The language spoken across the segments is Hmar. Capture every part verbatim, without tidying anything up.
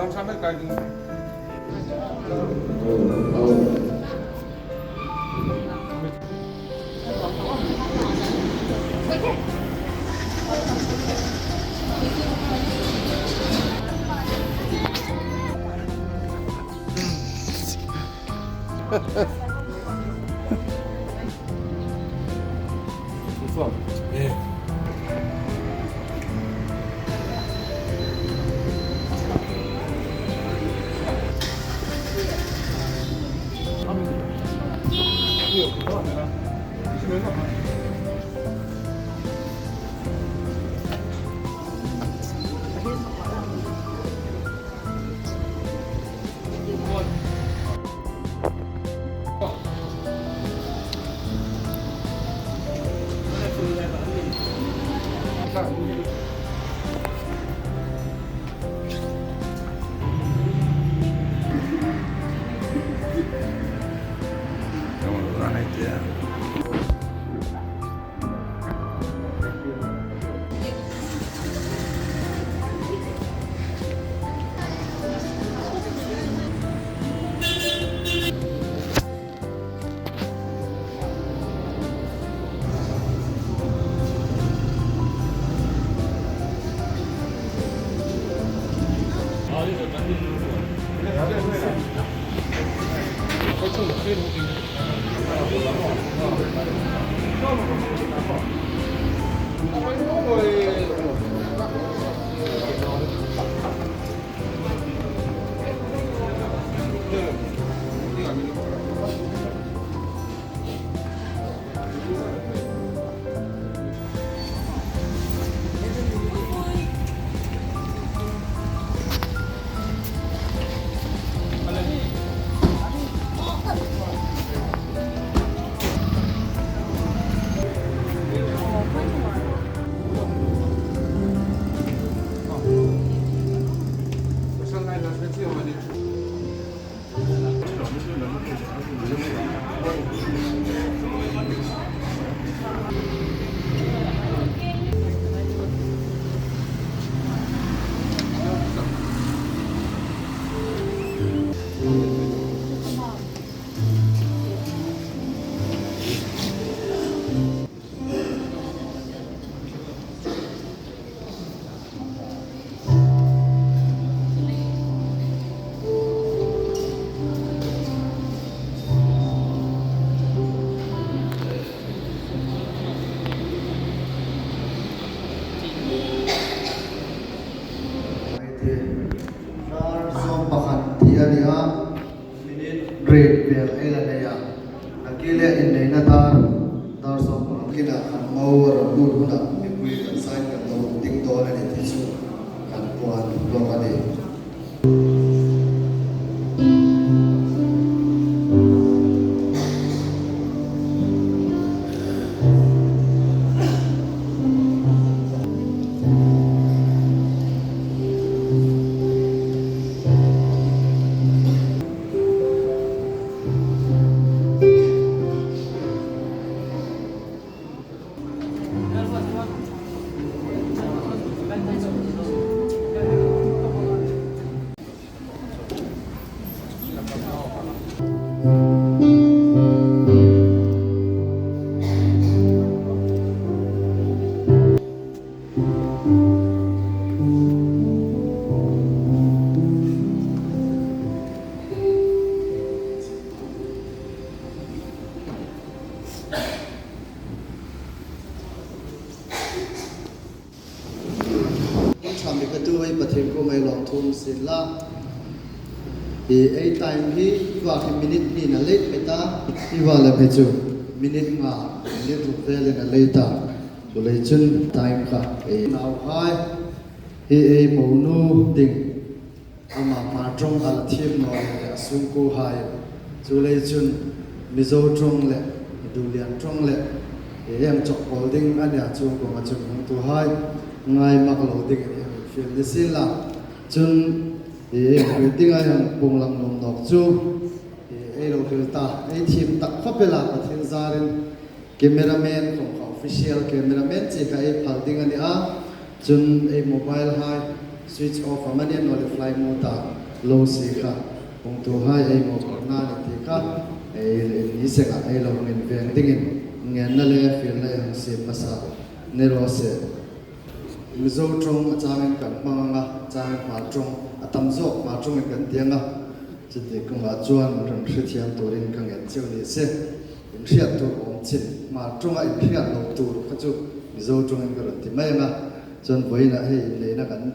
All right, yeah. Dar sawm pakhat thi a ni a, minute riet vel ei la nei a. A ki le inneina dar, dar sawm pakhat kina khan mau a rawn lut hunah mipui kan sign kan lo dik dawn a ni ti chu kan puan bawk a ni. Ṭha mi ka tu ei Pathien kuomah ei lawmthu um sien la. Ei, ei time hi, i va khi minute hni a late hmel ta, i va lem hi chu minute nga, minute ruk velin a late ta. Chuleiin chun time kha ei nauhai hi ei monu ding. Ama hma ṭawng a la thiem naw le a sungkuohai. Chuleiin chun Mizo ṭawng le, Dulian ṭawng le, ei hang chawk pawl ding a nia chu kuoma chun hung tuhai ngai mak lo dingin ei hang fiel ni sien la. Chun ei hang fiel ding a hang puong lang nuom nawk chu ei lo hril ta, ei thiem tak khawp el a Pathien zarin. Cameraman khawm kha official cameraman chi kha ei phal ding a ni a. Chun ei mobile hai Switch off amanih, a naw leh flight mode-a lo sie kha, hungtuhai ei mawphurna ni ti kha, ei ni senga ei lo hung inveng dingin ngenna le fielna ei hang siem hmasa ni raw se. Mizo ṭawng a changin kan hmang anga, a changin Hmar ṭawng, a tam zawk Hmar ṭawngin kan ti anga. Chuti kawngah chuan rawn hrethiam turin ka ngen cheu ni se. Inhriat tur awm chin, Hmar ṭawnga inhriat lo tur kha chu Mizo ṭawngin ka rawn ti mai anga. Chuan vawiinah hei inneina kan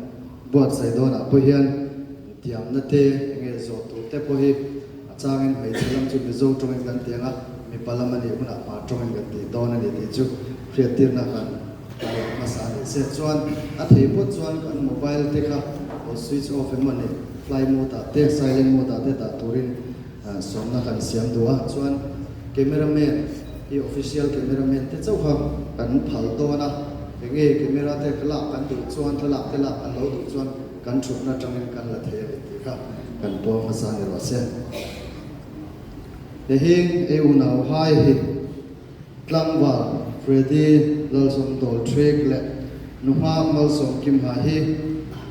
buatsaih dawnah pawh hian intiamna te, enge zawh tur te pawh hi a changin hmeichhe lam chu Mizo ṭawngin kan ti anga, mipa lam a nih hunah Hmar ṭawngin kan ti dawn a ni tih chu hriattirna kan hmasa a ni se. Chuan a thei phawt chuan kan mobile te kha lo switch off emaw ni, flight mode-ah te, silent mode-ah te dah turin, ah, sawmna kan siam duh a. Chuan cameraman, i official cameraman te chauh kha kan phal dawn a. Enge camera te thlalak kan duh chuan, thlalak te lak kan lo duh chuan kan ṭhutna aṭangin kan la thei a ni tih kha kan puang hmasa ni raw se. Hei hi ei unauhai hi, Tlangval Freddy Lalsawmdawl Thiek leh nunghak Malsawmkim hai hi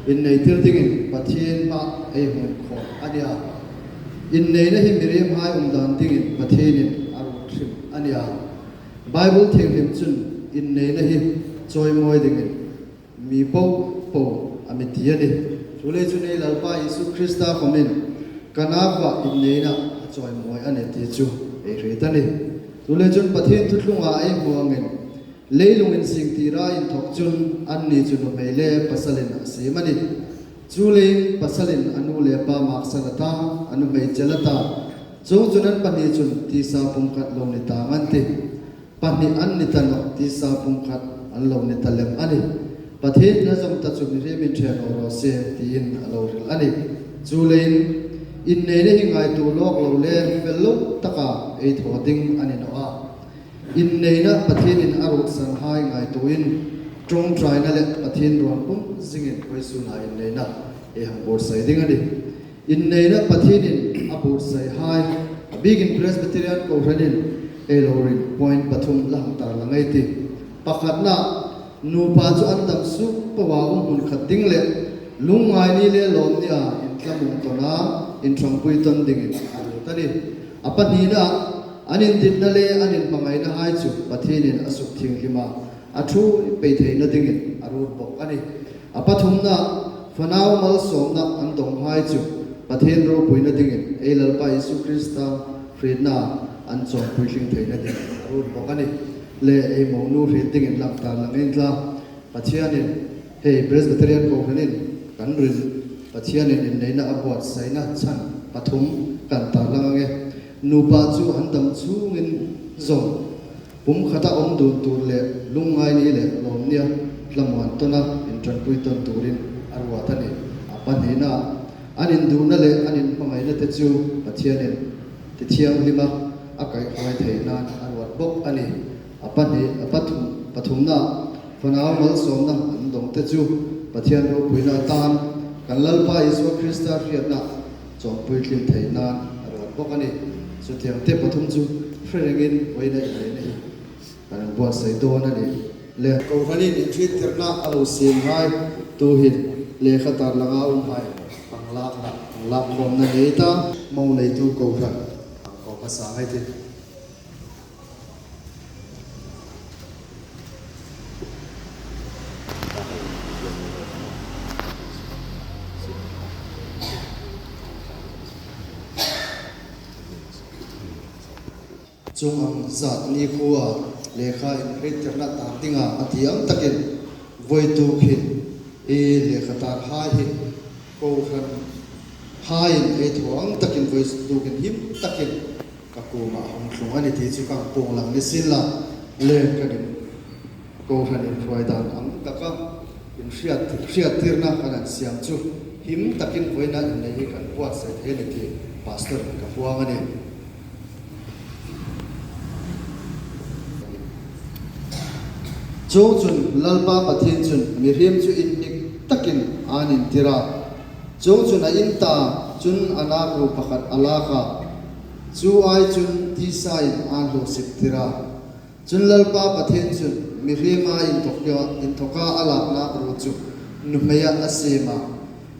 inneitir dingin Pathien hmaah ei hung inkhawm a nia. Inneina hi miriemhai um dan dingin Pathienin a ruot hrim a nia. Bible thianghlim chun inneina hi chawimawi dingin mi po po a mi ti a ni. Chuleiin ei Lalpa Isu Krista khawmin Kana-ah inneina a chawimawi a ni tih chu ei hriet a ni. Chuleiin Pathien thuthlunga ei hmu angin, leilung insingtira inthawk chun anni chu nuhmei le pasalin a siem a ni. Chuleiin pasalin a nu le pa maksan a ta, a nuhmei chel a ta. Chuongchun an pahni chun tisa pumkhat lo ni tang an tih. Pahni an ni ta nawh, tisa pumkhat an lo ni ta lem a ni. Pathienin a zawm ta chu mihriemin ṭhe naw raw se, tiin a lo hril a ni. Chuleiin, inneina hi ngaituo lawk lo le fel lo taka ei thaw ding a ni naw a. Inneina Pathienin a ruotsanhai ngaituoin, ṭawngṭaina le Pathien rawn pum zingin vawisuna inneina ei hang buotsai ding a ni. Inneina Pathienin a buotsaihai, a bikin Presbyterian Kohranin ei lo rin point pathum la hang tarlang ei tih. Pakhatna, nupa chu an dam suk poa um hmun khat ding le lungngai ni le lawmni a inthlamuong tawna inṭhangpui tawn dingin a ruot a ni. A pahnina, an indinna le an inhmangainahai chu Pathienin a suk thienghlima a ṭhuoi pei theina dingin a ruot bawk a ni. A pathumna, fanau malsawmna an dawnghai chu Pathien ropuina dingin ei Lalpa Isu Krista hrietna an chawipuitling theina dingin a ruot bawk a ni. Le ei monu hriet dingin lang tarlang ei tih. Pathienin, hei Presbyterian Kohranin kan rin, Pathienin inneina a buotsaina chhan pathum kan tarlang ang e. Nupa chu an dam chungin zawng pumkhata awm dun tur le lungngai ni le lawmni a thlamuon tawna inṭhangpui tawn turin a ruot a ni. A pahnina, an induhna le an inhmangaina te chu Pathienin ti thianghlima a kaihruai thei nan a ruot bawk a ni. A pahni, a pathum, pathumna, fanau malsawmna an dawng te chu Pathien ropuina atan kan Lalpa Isu Krista hrietna chawipuitling thei nan a ruot bawk a ni. Chutiang te pathum chu hre rengin vawiina inneina hi kan buotsai dawn a ni. Le Kohranin inhriettirna a lo siemhai tuhin lekha tarlanga umhai panglakna, panglak khawmna nei ta, mo neitu Kohran pang khawm a sang ei tih. Chung ang zat ni khua lekha inhriettirna tar dinga a ti ang takin vawituk hin i lekha tarhai hi Kohran haiin ei thaw ang takin vawituk hin him takin ka kuoma hung tlung a ni ti chu kan puong lang ni sien la, le kan in Kohran inhruai dan ang taka inhriat, hriattirna kan han siam chu him takin vawiina innei hi kan buotsai thei a ni ti Pastor-in ka puang a ni. Chuongchun Lalpa Pathien chun mihriem chu inhnik takin an intir a. Chuongchun a in ta, chun a nakru pakhat a lak a. Chu ai chun tisain an hluosip tir a. Chun Lalpa Pathien chun mihriema inthawka, inthawka a lak nakru chu nuhmeia a siem a.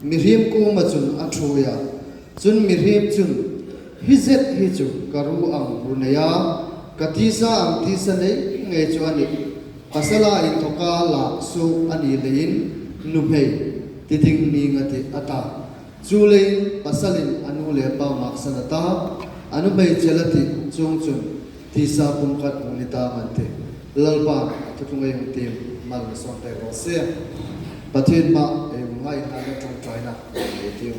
Mihriem kuoma chun a ṭhuoi a. Chun mihriem chun, "Hi zet hi chu ka ru ang ru nei a, ka tisa ang tisa nei ngei chu a nih. Pasala inthawka lak suok a ni leiin nuhmei ti ding ning a tih," a ta. Chuleiin pasalin a nu le pa maksan a ta, a nuhmei chel a tih chuong chun tisa pumkhat hung ni ta maw ti. Lalpan a thu tlung ei hung tiem mal mi sawm pek raw se. Pathien hmaa ei hung ngaina le ṭawngṭaina ei tiem.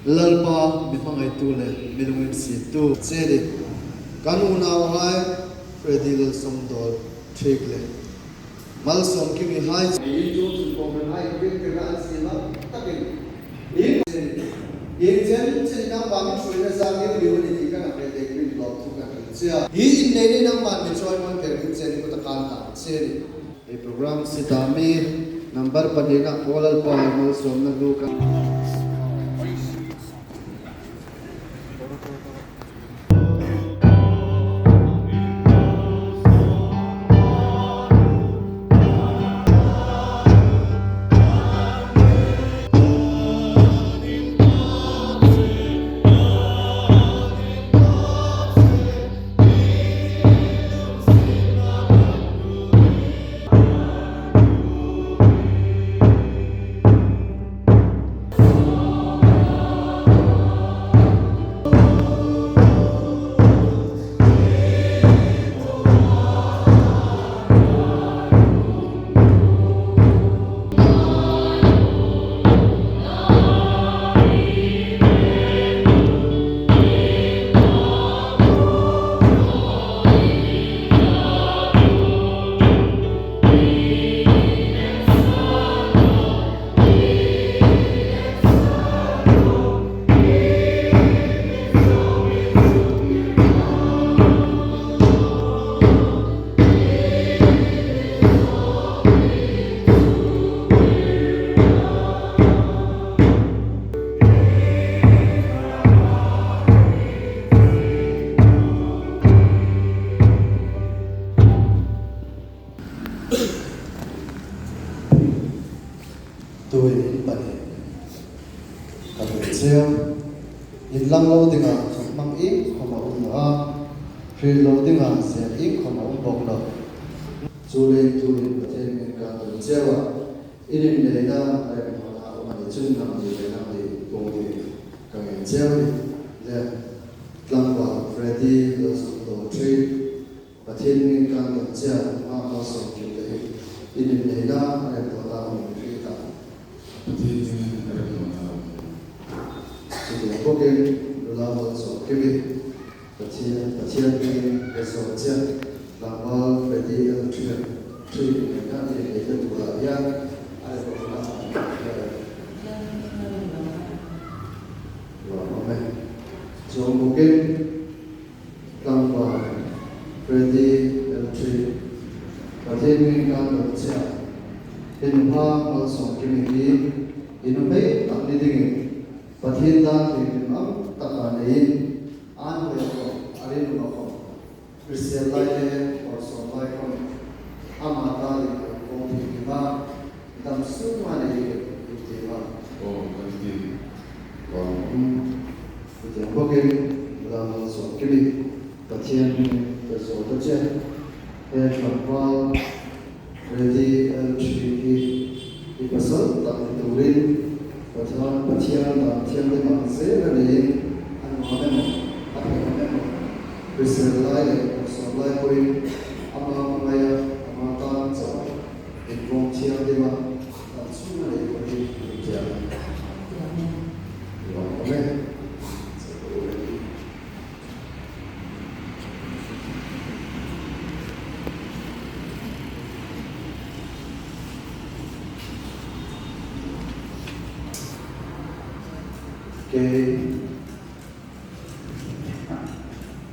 Lalpa, mi hmangaitu le mi lunginsiettu che ni. Kan unauhai Freddy Lalsawmdawl Thiek le Malsawmkimi hai. Ei tu chun ko kan hai kir kir an si ma takin. Ieng chen, ieng chen chen nangma mi ṭhuoina zang deu deu a ni ti kan hre dek rin lawm thu kan hril che a. Hi inneina nangman mi chawimawi pek ding che ni kuta kan ta che ni. Ei program sie ta mi number pahnina Paul Lalpa malsawmna hlu kan. Tuhin in pahni ka hriet cheu. Inlang lo dinga thuhmang iengkhawm a um naw a, hril lo dinga ziek iengkhawm a um bawk nawh. Chuleiin tuhin Pathien hmingin kan dam cheu a, in inneina remhawna um a ni chun nangni le nangni puong dingin ka ngen cheu a nih. Le, tlangval Freddy Lalsawmdawl Thiek, Pathien hmingin kan dam cheu a, ama Malsawmkim le hi in inneina remhawna um a ni chun. Pathien hmingin remhawna um. Chutiang bawkin, Nula Malsawmkimi, Pathien, Pathien hmingin ka sawm cheu a, tlangval Freddy L. Thiek, Thiek inneina in inneina tura hian a remhawna um. Amen. Chuong bawkin, tlangval Freddy L. Thiek, Pathien hmingin kan dam cheu a, i nuhmei Malsawmkimi hi i nuhmei tak ni dingin Pathien dan thienghlim ang taka neiin, an hnuoia khawm, a rinuma khawm, Kristian lai le Kawlsawm lai khawm, ama ta dingin kawng thienghlim a, dam sung a nei dingin i ti a. Aw, kan ti. Aw, um. Chutiang bawkin, Nula Malsawmkimi, Pathien hmingin ka sawm ta cheu a. He tlangval Freddy L. Thiek hi i pasal tak ni turin, Pathien, Pathien dan thienghlim ang zela neiin, a nuam em aw, a pha em aw, Kristian lai le Kawlsawm lai pawhin ama hmangaia, ama tan chauh a, inkawng thienghlim a, dam sung a nei pawhin i ti a. Amen. Kei.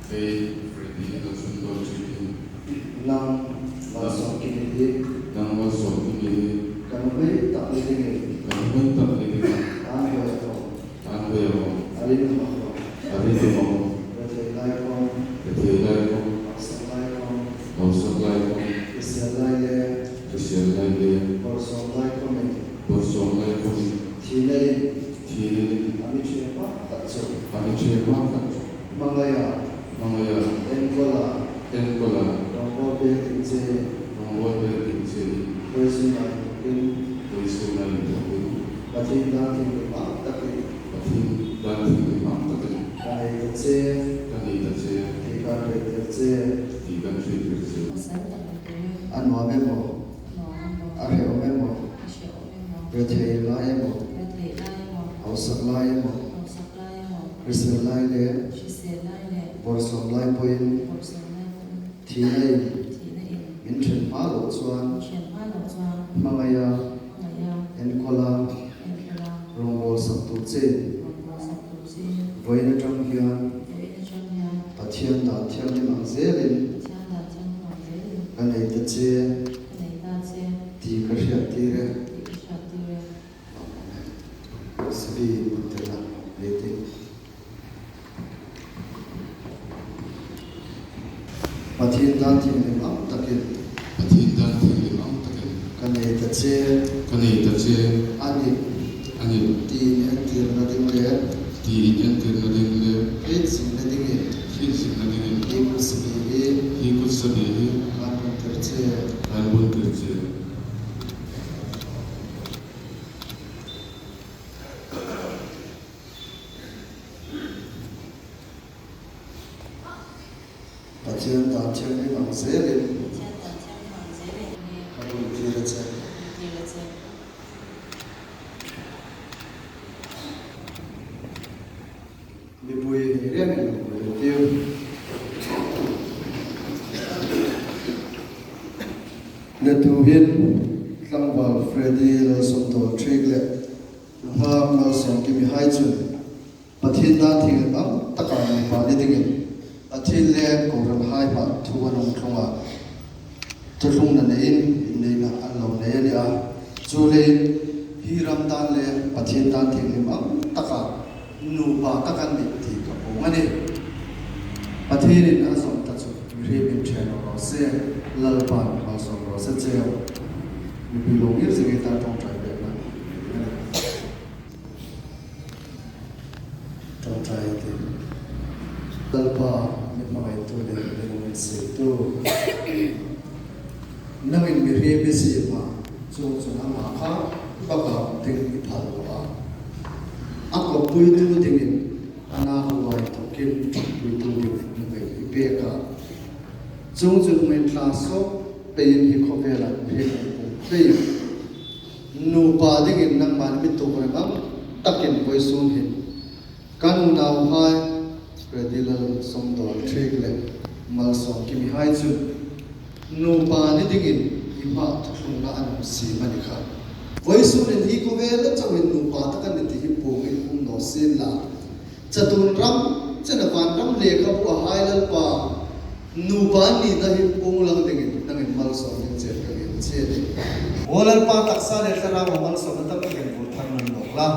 Kei, Freddy Lalsawmdawl Thiek hi. Nang Malsawmkimi hi. Nang Malsawmkimi hi. Ka nuhmei tak ni dingin. Ka nuhmei tak ni dingin. An hnuoia khawm. An hnuoia khawm. A rinuma khawm. A rinuma khawm. Rethei lai khawm. Rethei lai khawm. Hausa lai khawm. Hausa lai khawm. Kristian lai le. Kristian lai le. Kawlsawm lai khawmin. Bawrsawm lai khawmin. Thina in. Thina in. A mi ṭhe hmak tak chu. A mi ṭhe hmak tak chu. Hmangaia. Hmangaia. Enkawl a. Enkawl a. Rawngbawl pek ding che. Rawngbawl pek ding che. Vawisun lai inthokin. Vawisun lai inthokin. Pathien dan thienghlim ang takin. Pathien dan thienghlim ang takin. Ka nei ta che. Ka nei ta che. Ti kan hriettir che. Ti kan hriettir che. A nuam em maw? A hrehawm em maw? Rethei lai em maw? Hausak lai em maw? Hrisel lai le. Bawrsawm lai pawhin. Thina in. Min ṭhen hma lo chuan. Hmangaia. Enkawl a. Rawngbawl saktu che. Vawiin aṭang hian. Pathian dan thienghlim ang zelin. Ka nei ta che. Ti ka hriattir e. Sibi, mun te la, le te. Pathien dan thienghlim ang takin. Pathien dan thienghlim ang takin. Ka nei ta che. Ka nei ta che. A ni. A ni. Tiin entirna ding le. Tiin entirna ding le. Hriet zingna dingin. Hriet zingna dingin. Hi kutsabi hi. Hi kutsabi hi. Kan buntir che. Kan buntir che. Pathien dan thienghlim ang zelin. Ka buntir che. Mipui rengin lo tiu. Netu hin tlangval Freddy Lalsawmdawl Ṭhiek le nunghak Malsawmkimi hai chun Pathien dan thienghlim ang taka nupa ni dingin Pathien le kohranhai hmaah thu an hung thlung a. Thuthlungna neiin inneina an lo nei a ni a. Chuleiin hi ram dan le Pathien dan thienghlim ang taka nupa tak an nih ti ka puong a ni. Pathienin a zawm ta chu mihriemin ṭhe naw raw se, Lalpan malsawm raw se cheu. Mipui lo ngir zingin ta ṭawngṭai pekna. Ṭawngṭai ti. Lalpa, mi hmangaitu le mi lunginsiettu. Nangin mihriem i siem a, chuongchun ama kha baka ding i phal lo a. A kawppuitu dingin a nakua inthokin ṭhangpuitu ding mi pek a. Chuongchun hming tla sawk peiin hi khawvela mihriem an pung thei. Nupa dingin nangman mi tukrem ang takin vawisun hin kan unauhai Freddy Lalsawmdawl Ṭhiek le Malsawmkimi hai chun nupa ni dingin i hmaah thuthlungna an hung siem a ni kha. Vawisun hin hi khawvela chauhin nupa tak an ni ti hi puongin um naw sien la. Chatuon ram chena vanram lekhabu a hai Lalpa, nupa nina hi puong lang dingin nangin malsawm ding che ka ngên che a ni. Aw Lalpa, taksa le thlarauin malsawmna tam takin bul thar nan nawk la.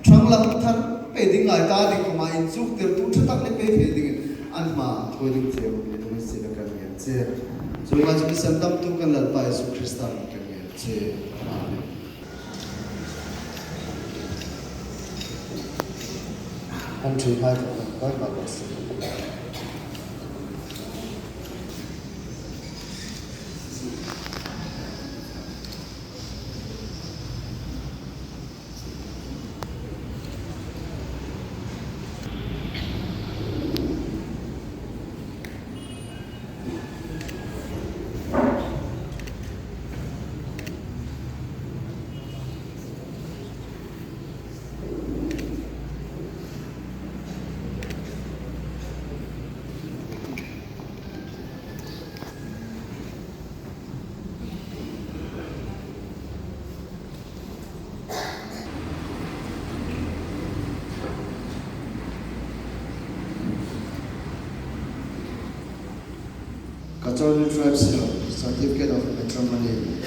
Ṭhang lang thar pei ding ngai ta ding khawma inchuktirtu ṭha tak ni pei thei dingin an hma thawi ding che min lunginsietna ka ngên che. Chu ma chu mi sandamtu kan Lalpa Isu Krista hmingin ka ngên che. Amen. An ṭhu hai kan bai ma ko si. Kachorli Tribes Hill, Certificate of Matrimony.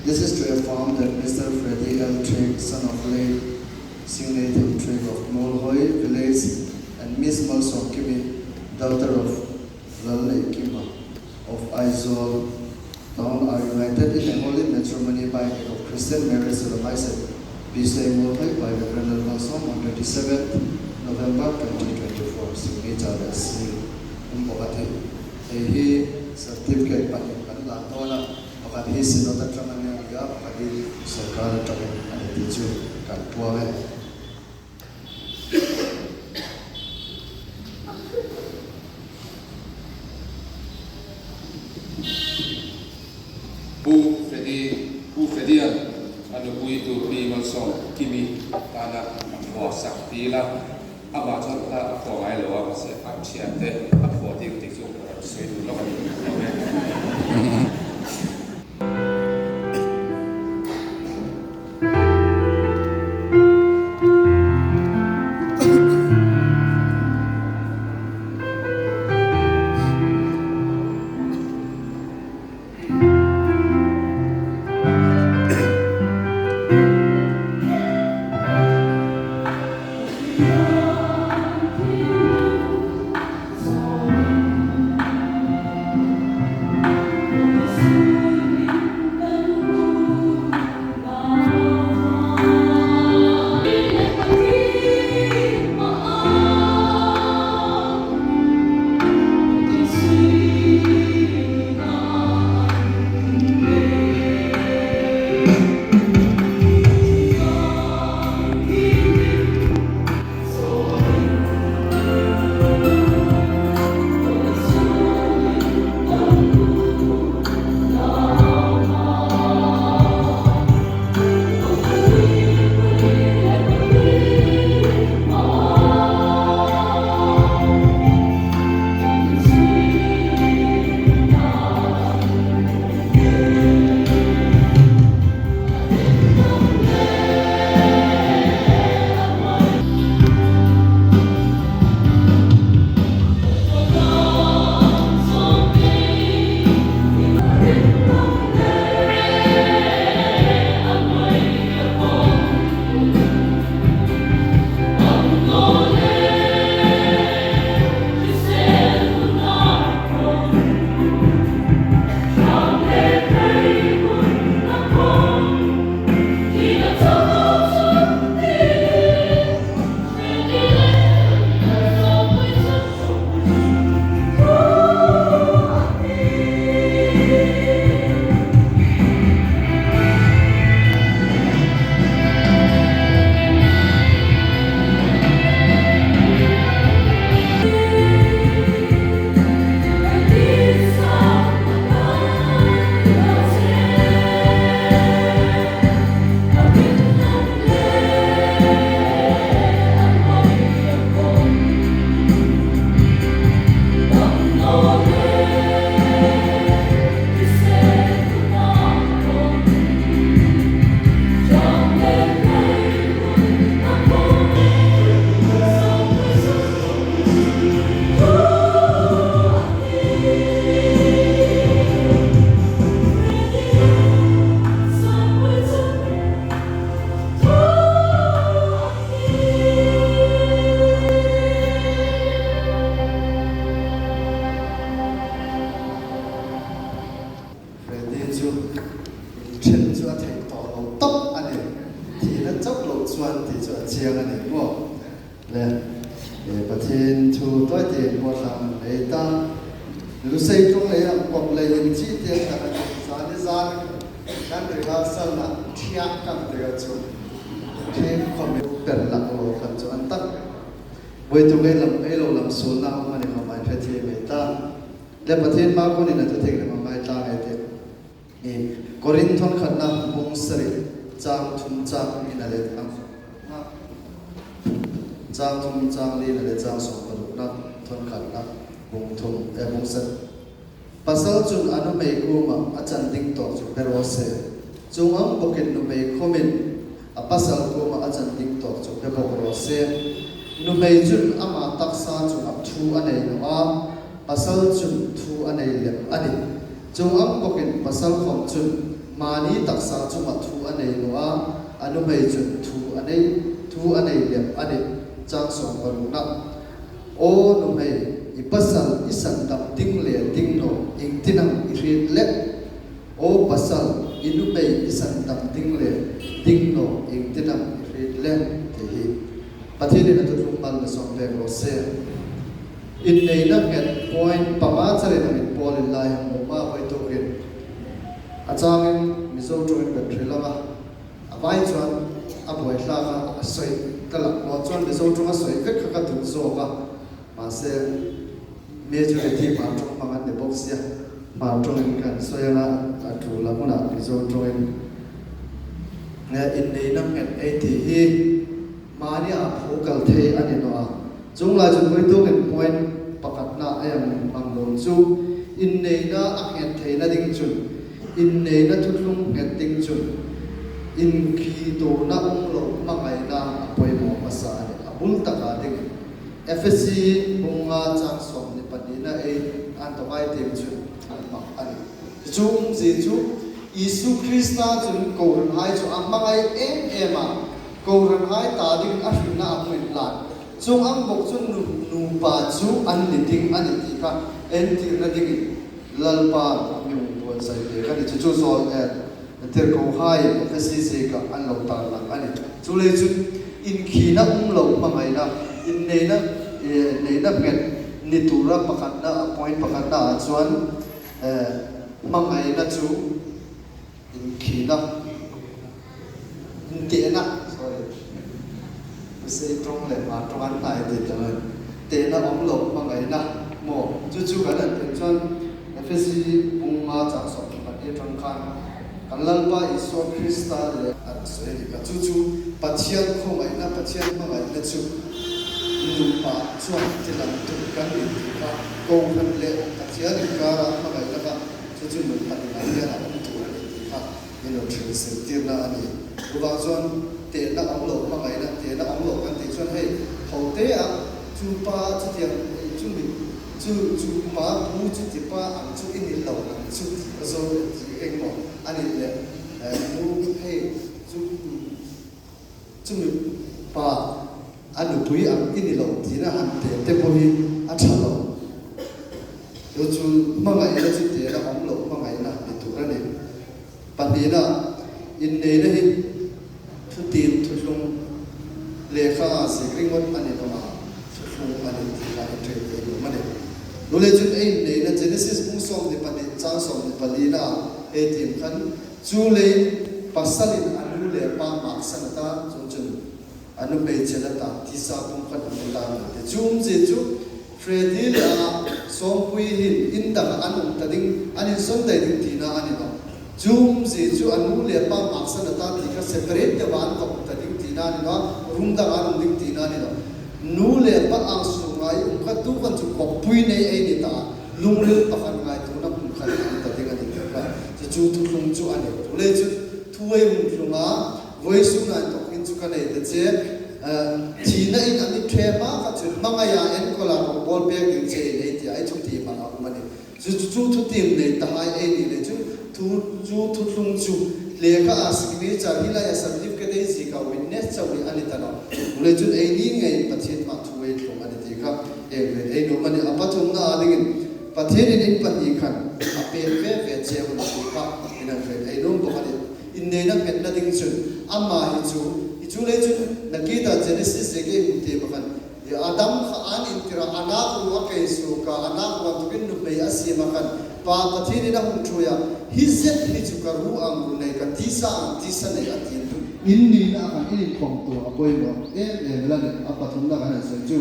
This is to affirm that Mister Freddy L Ṭhiek, son of late Singneitham Ṭhiek of Molhoi village, and Miss Malsawmkimi, daughter of Lalneikima of Aizawl Town, are united in a holy matrimony by act of Christian Marriage Solemnization, P C I Muolhoi by Reverend Lalmalsawm, on twenty-seventh November twenty twenty-four, signature le seal um bawk a tih. Hei hi certificate pahni kan la dawn a, pakhat hi Synod aṭang a ni a, pakhat hi sawrkar aṭangin a ni ti chu kan puang e. Pu Fedi, Pu Fedian, a nupui Turpi Malsawm Kimi, tana a phuak sak ti la, ama chuan ta a phuak ngai lo a, mahse, a ṭhiante a phuak ding ti chu ka rawn sawi duh lawk a ni. Freddy chu inṭhen chu a thei tawh lo tawp a ni. Thina chauh lo chuan tih chu a chiang a ni maw? Le, e, Pathien thu tawi te inpawt thlang nei ta. Lusei ṭawng lei ang kawp lei in chi te tak a ni. Zani zan kan rehearsal-na thiah kan tia chu. Thim khawm per lak lo khan chu an tak. Buoitu ngei lam, ei lo lam suolna awm a ni khawm a hre thei mai ta. Le Pathien mau kunin a thu thek lem a ngai tlang ei tih. I Korinth thawn khatna bung sari chang thum chang lina le chang, chang thum chang lina le chang sawm parukna thawn khatna bung thum, eh, bung sari. Pasal chun a nuhmei kuoma a chan ding tawk chu pe raw se. Chuong ang bawkin nuhmei khawmin a pasal kuoma a chan ding tawk chu pe bawk raw se. Nuhmei chun ama taksa chunga thu a nei naw a, pasal chun thu a nei lem a nih. Chuong ang bawkin pasal khawm chun mani taksa chunga thu a nei naw a, a nuhmei chun thu a nei, thu a nei lem a nih. Chang sawm parukna. Aw nuhmei, i pasal i sandam ding le ding naw iengtin am i hriet le? Aw pasal, I nuhmei i sandam ding le ding naw iengtin am i hriet lem ti hi Pathienin a thuthlung mal mi sawm pek raw se. Inneina nghet point panga char inang inpawl inla, hang mumal vawituk hin a changin Mizo ṭawngin kan hril ang a, a vai chuan a buaithlak a, a sawi ka lak maw chuan Mizo ṭawng a sawi vek kha ka tum zawk a. Mahse, majority Hmar ṭawng hmang an ni bawk si a, Hmar ṭawngin kan sawi ang a, a tul a hmunah Mizo ṭawngin, eh, inneina nghet ei tih hi mahni a phu kal thei a ni naw a. Chuong lai chun vawituk in point pakhatna a hang hmang dawn chu, inneina a nghet theina ding chun, inneina thuthlung nghet ding chun, inkhituna um lo hmangaina a pawimawh hmasa a ni. A bul taka ding Efesi bung nga chang sawmhni pahnina ei an tawk ai tiem chun an hmang a ni. Chu umzie chu Isu Krista chun kohranhai chu a hmangai em em a, kohranhai ta ding a hringna a hmu inla, chuong ang bawk chu nu, nupa chu an ni ding a ni tih kha entirna dingin Lalpan a mi hung buotsai pek a ni. Chu chu Joel, eh, tirkohai Efesi ziekah an lo tarlang a ni. Chuleiin chun inkhina um lo hmangaina, inneina, eh, neina nghet ni tura pakhatna, a point pakhatna ah chuan, eh, hmangaina chu inkhina, intehna, sorry. Misei ṭawng le Hmar ṭawng an hnai ti ta lo. Tehna awm lo hmangaina maw. Chu chu kan han tel chuan Efesi bung nga chang sawmhni pahni aṭang khan kan Lalpa Isua Krista le an sawi a ni kha. Chu chu Pathian khawngaihna, Pathian hmangaihna chu nupa chuan tilang tum kan ni tih kha. Kohran le Pathian inkara hmangaihna kha chu chu nupa tilang hian a awm tur a ni tih kha. Min lo ṭhin sin tirna a ni. Chuvang chuan tehna awm lo hmangaina, tehna awm lo kan tih chuan hei, ho te a, chu pa chutiang, chu mi, chu, chu pa pu chu ti pa ang chu i ni lo ang chu ti a zo ti eng maw? A ni le, eh, nu hei, chu, chu mi pa a nupui ang i ni lo tina han te te pawh hi a ṭha lo. Chu chu hmangaina chu tehna awm lo hmangaina ni tur a ni. Pahnina, inneina hi thutiem thuthlung lekha a ziek ringawt a ni nawh a, thuthlung a ni tih kha i hriet theih nuom a ni. Chuleiin chun ei inneina Genesis bung sawmhni pahni chang sawmhni palina ei tiem khan, chuleiin pasalin a nu le pa maksan a ta, chuongchun a nuhmei chen a ta, tisa pumkhat a hmu ta a ni. Chu umzie chu Freddy le a Sawmpui hin in dang an awm ta ding, an insawn dai ding tina a ni nawh. Chu umzie chu a nu le pa maksan a ta tih kha separate deuha an va awm ta ding tina a ni nawh, room danga an awm ding tina a ni nawh. Nu le pa ang sunga i um kha tu khan chu kawppui nei ei ni ta, lungril pakhat ngaituona hmun khat a ni ta ding a ni tih kha. Chu chu thuthlung chu a ni. Chuleiin chu thu ei hung thlung a, vawisuna inthawk hin chu ka nei ta che, eh, thina in a mi ṭhe hma kha chu hmangaia enkawl a rawn bawl pek ding che ei ti a, ei thutiem a um a ni. Chu, chu, chu thutiem nei tahai ei ni le chu, thu, chu thuthlung chu lekha a signature hi laia certificate ei ziek a, witness chauh hi a ni ta nawh. Chuleiin chun eini ngei Pathien hmaa thu ei thlung a ni tih kha ei hriet ei nuom a ni. A pathumna a dingin Pathienin in pahni khan a pek ve ve che a ni tih kha in hriet ei nuom bawk a ni. Inneina nghetna ding chun ama hi chu, i chu lei chun nakita Genesis ziek ei hmu tiem a khan, Adam kha an intir a, a nak ru a kei suok a, a nak ru a tukin nuhmei a siem a khan, Pa Pathienin a hung ṭhuoi a, hi zet hi chu ka ru ang ru nei, ka tisa ang tisa nei a ti tu. In nina a khan in inkhawm tur a pawimawh em em el a ni. A pathumna kan han sawi chu,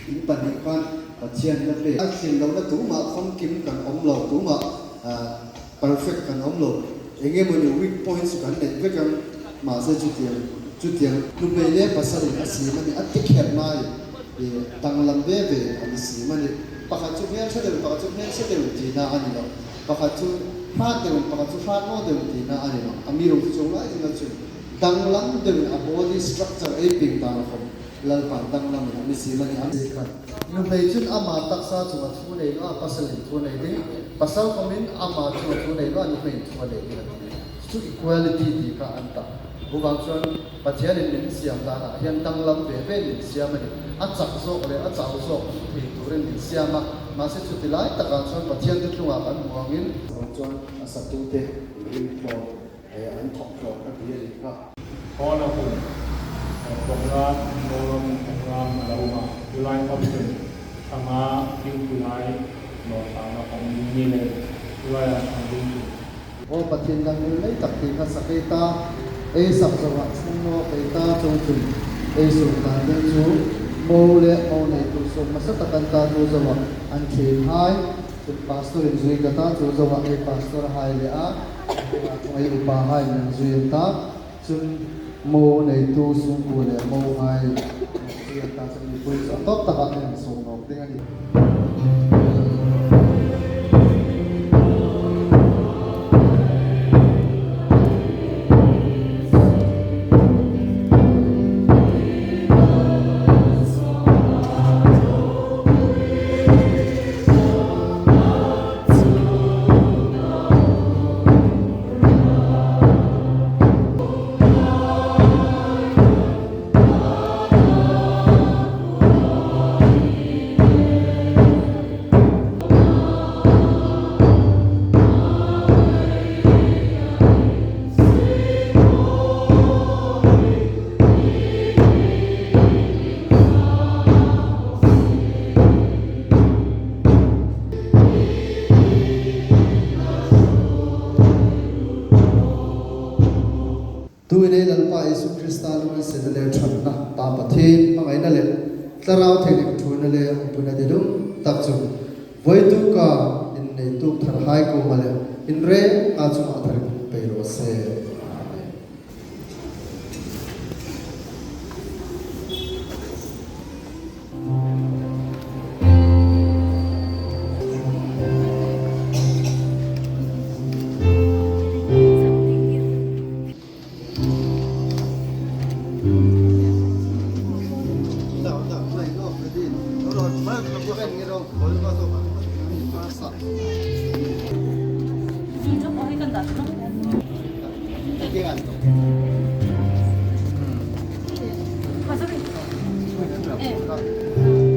in pahni khan Pathian la pe, a thlin lohna tumah famkim kan awm lo, tumah, ah, perfect kan awm lo. Eng emaw ni weak points kan nei vek ang, mahse chutiang, chutiang nuhmei le pasalin a siem a ni, a ti kher mai, eh, danglam ve ve an siem a ni. Pakhat chu hmel ṭha deuh, pakhat chu hmel ṭha deuh tina a ni lo. Pakhat chu hrat deuh, pakhat chu hrat naw deuh tina a ni lo. Amiruokchu chuong lai zinga chu danglam deuhin a body structure ei pieng dan a khawm Lalpan danglamin a mi siem a ni ang. Nuhmei chun ama taksa chunga thu nei naw a, pasalin thu nei ding, pasal khawmin ama chunga thu nei naw a, nuhmeiin thu a nei ding a ti. Chu equality ti kha an ta. Chuvang chuan Pathianin min siam danah hian danglam ve ve min siam a ni. A chak zawk leh a chau zawk hmu thei turin min siam a. Mahse, chuti lai takah chuan Pathian thu tlungah kan hmu angin, chuvang chuan a satute min tlawm, eh, an thawk tlawm a ti a ni kha. Hawla hun, eh, program, program, program a lo awm a. Tulai khawm chun thanga ding tulai nawr thanga awm ding ni le. Tulai a thang ding chu. Aw Pathian, danglam nei tak ti kha sak ei ta, ei sak zoah chhung nawk ei ta, chuongchun ei sung dan ding chu mo leh mo neitu sung hmasa tak an ta, tu zoah an ṭhianhai, chun pastor in zui ka ta, chu zoah ei pastor hai leh a, a chung ei upa hai an zui an ta. Chun mo neitu sungkuo leh mohai zui an ta, chun mipui chu a tawp takah an sung nawk ding a ni. Tuin ei Lalpa Isu Krista lunginsietna le ṭhatna, Pa Pathien hmangaihna le Thlarau Thienghlim ṭhuoina le umpuina didum tak chu vawituk a in neitu tharhai kuoma le in renga chunga thar pei raw se. Amen.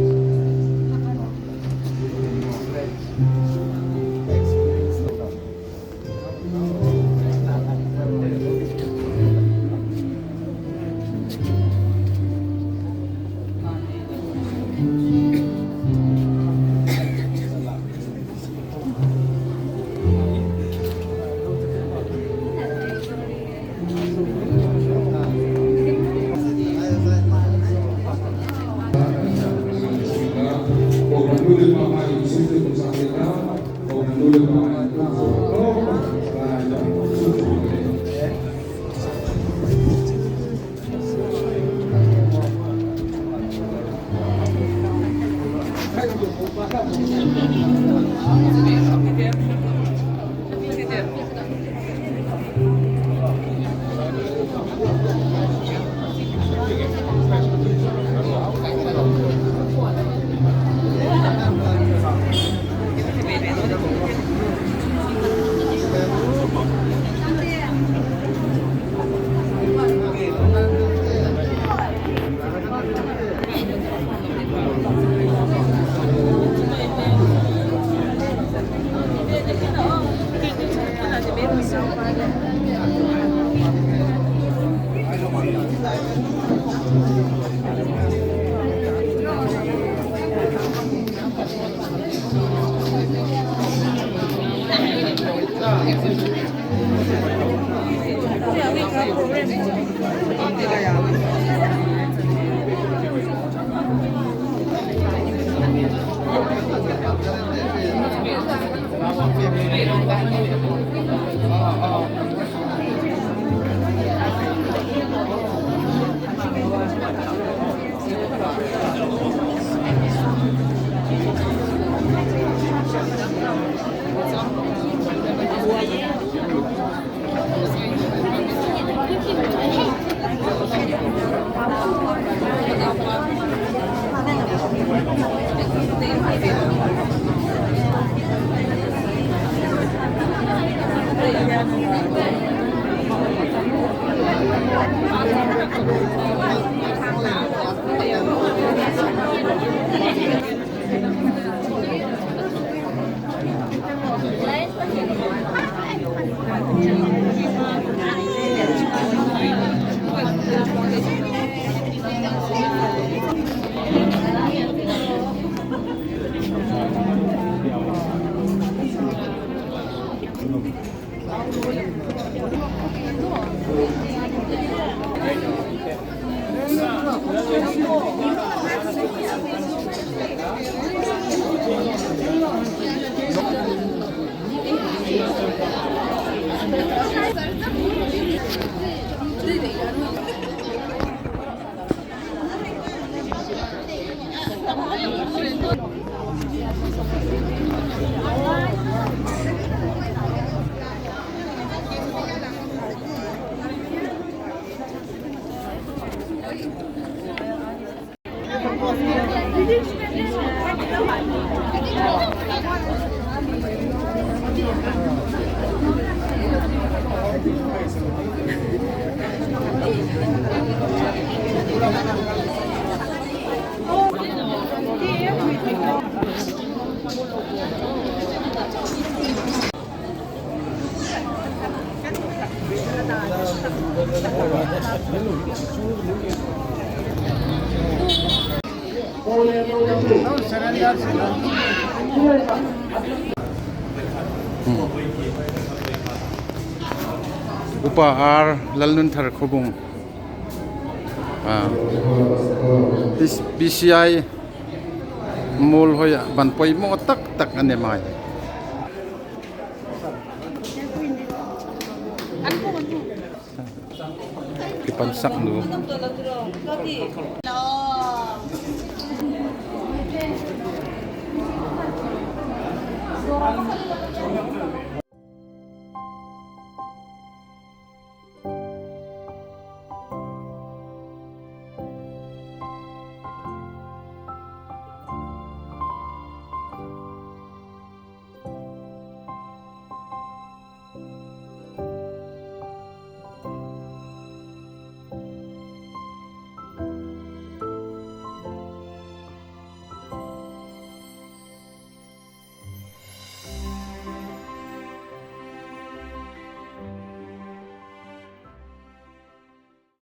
Upa R Lalnunthar Khobung. A, P C I Muolhoi-a ban poimaw tak tak a ni mai. Kipan sak nu.